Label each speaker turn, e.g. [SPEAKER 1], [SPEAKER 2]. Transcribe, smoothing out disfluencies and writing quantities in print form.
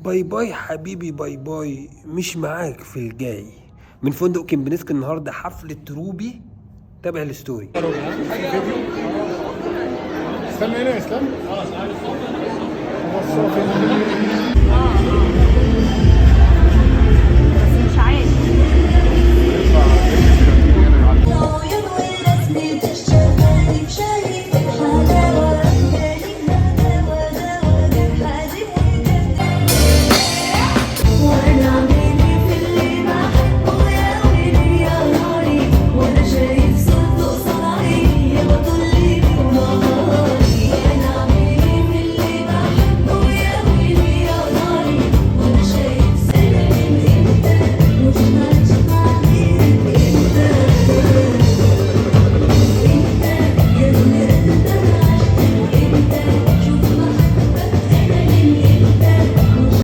[SPEAKER 1] bye bye حبيبي bye bye، مش معاك في الجاي. من فندق كيمبنسكي النهارده حفلة روبي، تابع ال story.
[SPEAKER 2] استنى هنا يا اسلام. هو الصوت.